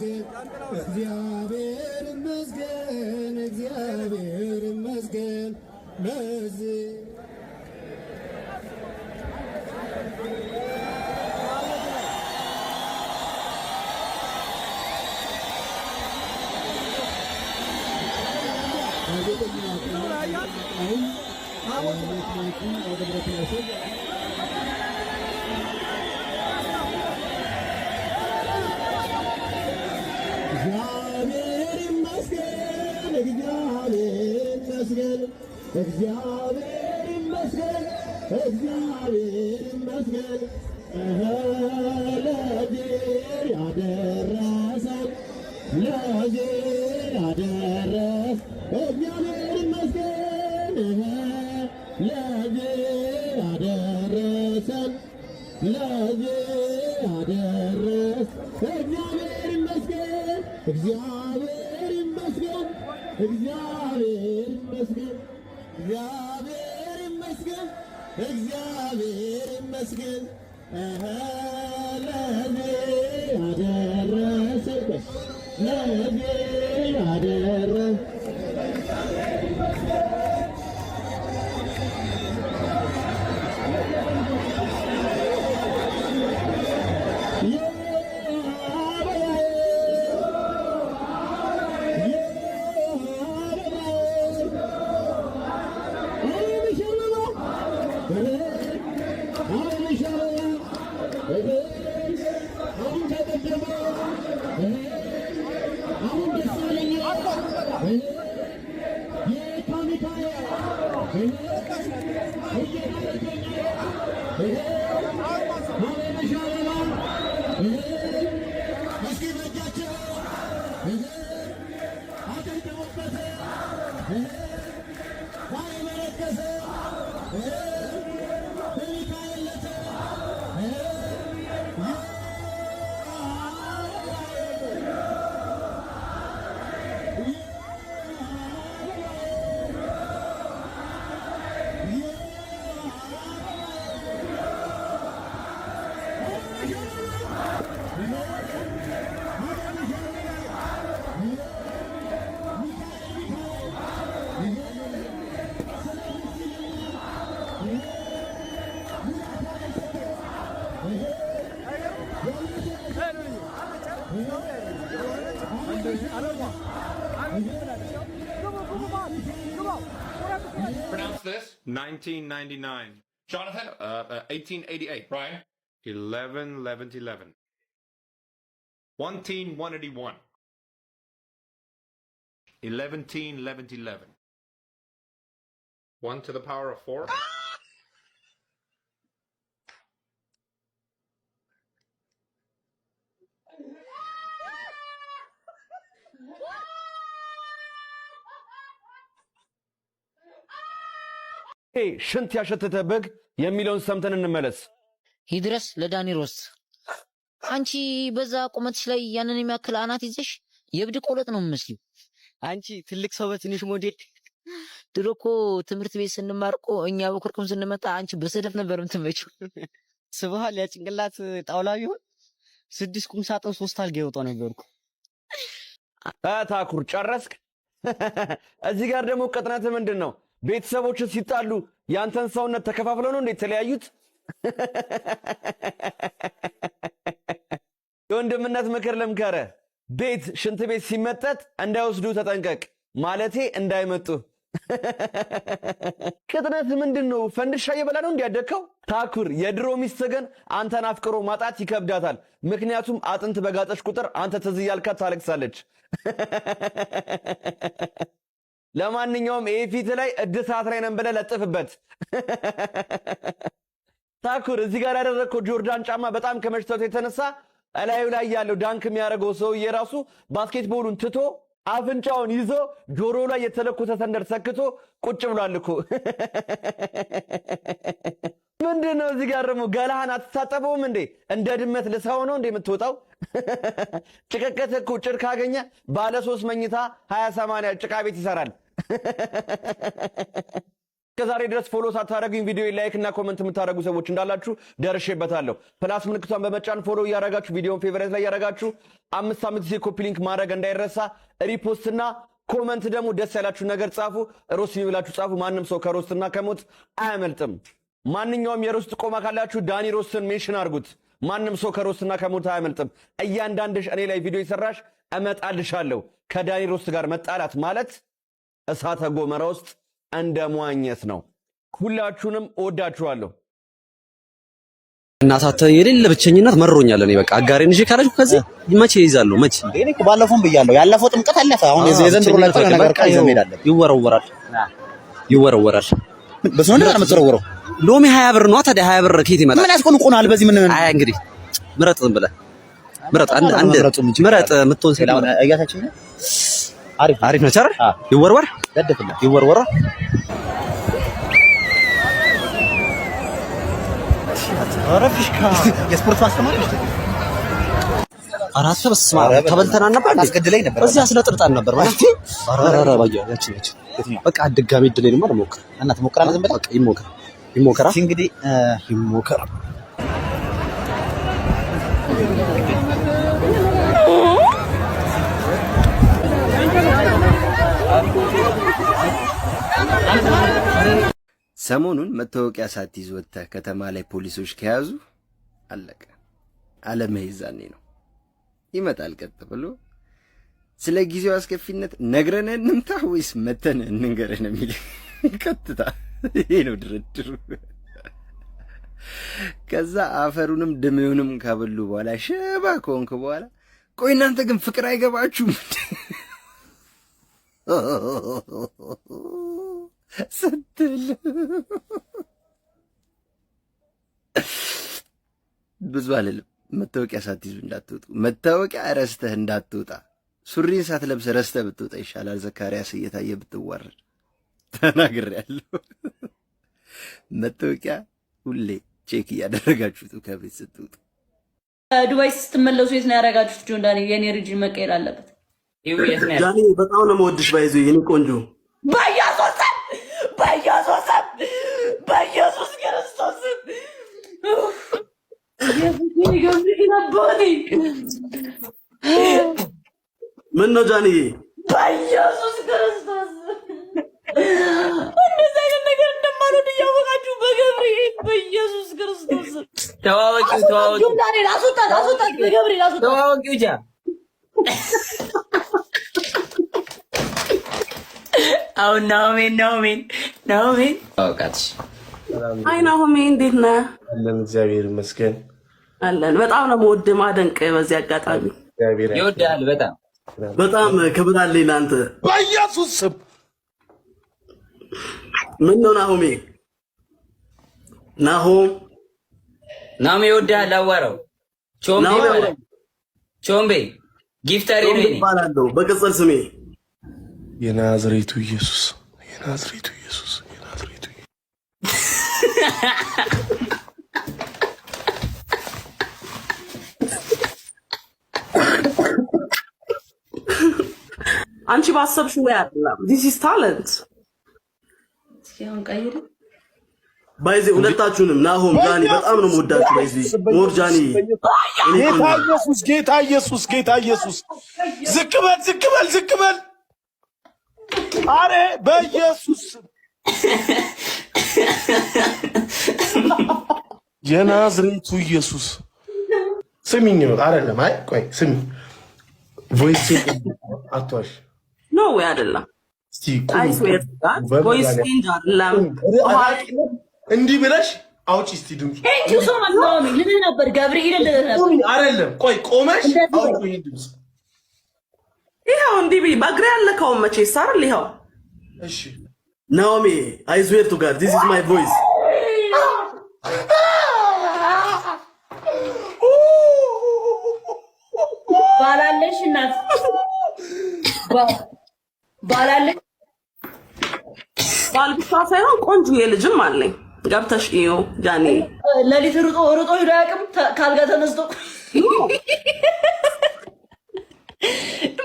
ይመስገን፣ እግዚአብሔር ይመስገን፣ እግዚአብሔር ይመስገን ለዚህ። ጋዜጠኛ አሁን ማይኩን ወደ መድረክ ያውሰድ። እግዚአብሔር ይመስገን፣ እግዚአብሔር ይመስገን፣ እግዚአብሔር ይመስገን፣ እግዚአብሔር ይመስገን፣ ለዚህ ያደረሰን፣ ለዚህ ያደረስ እግዚአብሔር ይመስገን፣ ለዚህ ያደረሰን፣ ለዚህ ያደረስ እግዚአብሔር ይመስገን፣ እግዚአብሔር ይመስገን፣ እግዚአብሔር ይመስገን፣ እግዚአብሔር ይመስገን፣ እግዚአብሔር ይመስገን፣ ለዚህ ያደረሰን፣ ለዚህ ያደረስ። አሁን ደስ አለኝ። የካ ሚካኤል እየባረከኝ፣ አበበሽ አበባ፣ እስኪ በእጃቸው አጨብጭቡበት። ባይመለከሰ በሚካኤል ዕለት። Pronounce this. 1999. Jonathan. 1888. Ryan. 11, 11, 11. 1 181. 11, 11, 11. 1 to the power of 4. ሽንት ያሸተተ በግ የሚለውን ሰምተን እንመለስ። ይድረስ ለዳኒ ሮስት። አንቺ በዛ ቁመትሽ ላይ ያንን የሚያክል አናት ይዘሽ የእብድ ቆለጥ ነው የምመስሊው። አንቺ ትልቅ ሰው በትንሽ ሞዴል። ድሮ እኮ ትምህርት ቤት ስንማር እኮ እኛ በኩርኩም ስንመጣ አንቺ በሰደፍ ነበር የምትመጪው። ስብሃል ያጭንቅላት ጣውላ ቢሆን ስድስት ቁም ሳጥን ሶስት አልጋ ይወጣው ነበርኩ። ታኩር ጨረስክ? እዚህ ጋር ደግሞ ቅጥነት ምንድን ነው? ቤተሰቦች ሲጣሉ ያንተን ሰውነት ተከፋፍለው ነው እንዴ የተለያዩት? የወንድምነት ምክር ልምከረ፣ ቤት ሽንት ቤት ሲመጠጥ እንዳይወስዱ ተጠንቀቅ፣ ማለቴ እንዳይመጡ። ቅጥነት ምንድን ነው? ፈንድሻ እየበላ ነው እንዲያደግከው? ታኩር የድሮ ሚስት ግን አንተን አፍቅሮ ማጣት ይከብዳታል። ምክንያቱም አጥንት በጋጠች ቁጥር አንተ ትዝ እያልካት ታለቅሳለች። ለማንኛውም ይህ ፊት ላይ እድሳት ላይ ነን ብለህ ለጥፍበት። ታኩር እዚህ ጋር ያደረግከው ጆርዳን ጫማ በጣም ከመሽተቱ የተነሳ እላዩ ላይ ያለው dunk የሚያደርገው ሰውዬ ራሱ basketball ኡን ትቶ አፍንጫውን ይዞ ጆሮ ላይ የተለኮሰ ሰንደር ሰክቶ ቁጭ ብሏል እኮ። ምንድን ነው እዚህ ጋር ደግሞ ገላህን አትታጠበውም እንዴ? እንደ ድመት ልሳው ነው እንዴ የምትወጣው? ጭቅቅት እኮ ጭድ ካገኘ ባለ 3 መኝታ 20/80 ጭቃ ቤት ይሰራል። እስከዛሬ ድረስ follow ሳታደረጉኝ ቪዲዮ like እና comment የምታደረጉ ሰዎች እንዳላችሁ ደርሼበታለሁ። Plus ምልክቷን በመጫን follow እያረጋችሁ ቪዲዮን favorite ላይ እያረጋችሁ አምስት አምስት ጊዜ copy link ማድረግ እንዳይረሳ። Repost እና comment ደግሞ ደስ ያላችሁ ነገር ጻፉ። ሮስት ብላችሁ ጻፉ። ማንም ሰው ከ roast ና ከሞት አያመልጥም። ማንኛውም የ roast ጥቆማ ካላችሁ ዳኒ ሮስትን mention አድርጉት። ማንም ሰው ከ roast ና ከሞት አያመልጥም። እያንዳንድሽ እኔ ላይ ቪዲዮ የሰራሽ እመጣልሻለሁ። ከዳኒ ሮስት ጋር መጣላት ማለት እሳተ ገሞራ ውስጥ እንደ መዋኘት ነው። ሁላችሁንም እወዳችኋለሁ። እናታት የሌለ ብቸኝነት መሮኛል። እኔ በቃ አጋሬን ይዤ ካለች ከዚህ መቼ ይይዛለሁ? መቼ እኔ እኮ ባለፈውም ብያለሁ። ያለፈው ጥምቀት አለፈ። አሁን የዘንድሮ ላይ እኮ ነገር እኮ ይዘን መሄድ አለብን። ይወረወራል፣ ይወረወራል። በስመ አብ ነው የምትወረወረው። ሎሚ 20 ብር ነው ታዲያ። 20 ብር ከየት ይመጣል? ምን ያስቆንቁናል? በዚህ ምን አይ እንግዲህ ምረጥ፣ ዝም ብለህ ምረጥ። አንድ አንድ ምረጥ የምትሆን ሴት ምረጥ። እያታችን አሪፍ አሪፍ ነች አይደል? ይወርወር፣ ደደፍላ ይወርወራ። የስፖርት ማስተማሪ አራት በስመ አብ ተበልተን ነበር እንዴ? አስገድለኝ ነበር። በዚህ አስለጥልጣን ነበር ማለት። ኧረ ኧረ ባያ ያቺ ነች። በቃ ድጋሚ እድሌንማ ልሞክር እና ትሞክራለህ? ዝም ብለህ በቃ ይሞክር ይሞከራ እስኪ እንግዲህ ይሞከራ። ሰሞኑን መታወቂያ ሳትይዝ ወጥተህ ከተማ ላይ ፖሊሶች ከያዙ አለቀ። አለምህ ይዛኔ ነው ይመጣል። ቀጥ ብሎ ስለ ጊዜው አስከፊነት ነግረን እንምታ ወይስ መተን እንንገርህ ነው የሚል ቀጥታ። ይሄ ነው ድርድሩ። ከዛ አፈሩንም ድሜውንም ካበሉ በኋላ ሽባ ከሆንክ በኋላ ቆይ እናንተ ግን ፍቅር አይገባችሁም ስትል ብዙ አልልም። መታወቂያ ሳትይዙ እንዳትወጡ። መታወቂያ ረስተህ እንዳትወጣ። ሱሪን ሳትለብስ ረስተህ ብትወጣ ይሻላል። ዘካርያስ እየታየ ብትዋረድ። ተናግሬያለሁ። መታወቂያ ሁሌ check እያደረጋችሁ ውጡ ከቤት ስትወጡ። ዱባይ ስትመለሱ የት ነው ያደረጋችሁት? ጆን ዳኒ የኔ region መቀየር አለበት። ጃኒ በጣም ነው የምወድሽ። By the way የኔ ቆንጆ። በኢየሱስ ስም፣ በኢየሱስ ስም፣ በኢየሱስ ክርስቶስ ስም፣ ኢየሱስ አባቴ። ምን ነው ጃኒ? በኢየሱስ ክርስቶስ እንደዚህ አይነት ነገር እንደማልወድ እያወቃችሁ በገብርኤል በኢየሱስ ክርስቶስ። ተዋወቂው፣ ተዋወቂው። ጆን ዳንኤል አስወጣት፣ አስወጣት፣ በገብርኤል አስወጣት። ተዋወቂው ጃ። አሁን ናሆሜን ናሆሜን ናሆሜን ተዋወቃትሽ። አይ ናሆሜ፣ እንዴት ነህ? አለን፣ እግዚአብሔር ይመስገን። አለን። በጣም ነው የምወድህ ማደንቅ በዚህ አጋጣሚ። ይወድሃል በጣም። በጣም ክብር አለኝ ለአንተ። በኢየሱስ ስም። ምን ነው ናሆሜ? ናሆም። ናሆሜ ይወድሃል። አዋራው ቾምቤ ይባላል። ቾምቤ gifter ኤ ነው። ይባላለሁ በቅጽል ስሜ። የናዝሬቱ ኢየሱስ፣ የናዝሬቱ ኢየሱስ፣ የናዝሬቱ። አንቺ ባሰብሽው ወይ አይደለም። This is talent። አሁን ቀይሪ። By the way ሁለታችሁንም ናሆም፣ ጃኒ በጣም ነው የምወዳችሁ። By the way more ጃኒ። ጌታ ኢየሱስ፣ ጌታ ኢየሱስ፣ ጌታ ኢየሱስ! ዝቅ በል፣ ዝቅ በል፣ ዝቅ በል! አሬ በኢየሱስ፣ የናዝሬቱ ኢየሱስ! ስሚኝ፣ አይደለም፣ አይ ቆይ ስሚ፣ voice አትዋሽ። No way አይደለም። እስቲ። I swear to God voice change አይደለም። እንዲህ ብለሽ አውጪ እስቲ ድምፁ። Thank you so much ናሆሜ። ልልህ ነበር፣ ገብርኤል ልልህ ነበር። አይደለም፣ ቆይ ቆመሽ አውጪ ይሄን ድምፅ። ይኸው እንዲህ ብዬ በእግሬ ያለከውን መቼስ አይደል? ይኸው። እሺ። ናኦሚ፣ I swear to God this is my voice። ባላለሽ እናት ባላለሽ። ባል ብቻ ሳይሆን ቆንጆ የልጅም አለኝ። ገብተሽ እዩ ጃኒ። ሌሊት ሩጦ ሩጦ ሄዶ አያውቅም። ካልጋ ተነስቶ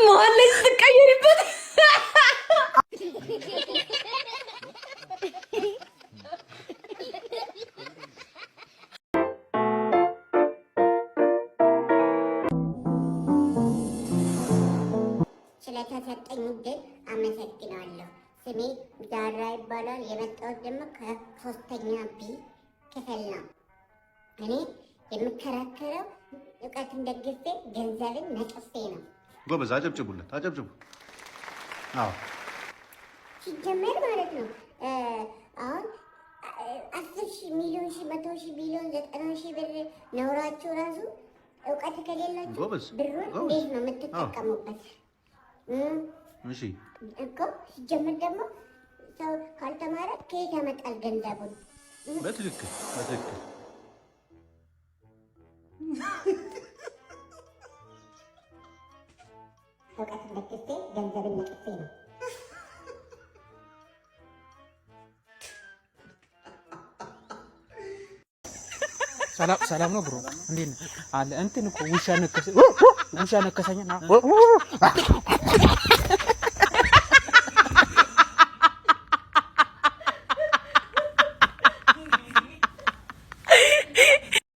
መሀል ላይ ስትቀየሪበት። ስለተሰጠኝ እድል አመሰግናለሁ። ስሜ ዛራ ይባላል። የመጣሁት ደግሞ ከ3ኛ B ክፍል ነው። እኔ የምከራከረው እውቀትን ደግፌ ገንዘብን ነቅፌ ነው። ጎበዝ፣ አጨብጭቡለት፣ አጨብጭቡ። አዎ። ሲጀመር ማለት ነው አሁን 10,000 ሚሊዮን ሺህ 100,000 ቢሊዮን 90,000 ብር ኖሯችሁ ራሱ እውቀት ከሌላችሁ ብሩን እንዴት ነው የምትጠቀሙበት? እሺ። እኮ ሲጀመር ደግሞ ሰው ካልተማረ ከየት ያመጣል ገንዘቡን? በትክክል በትክክል። እውቀትን ደግፌ ገንዘብን ነቅፌ ነው። ሰላም ሰላም ነው bro፣ እንዴት ነህ? አለ እንትን እኮ ውሻ ነከሰ ውሻ ነከሰኝ።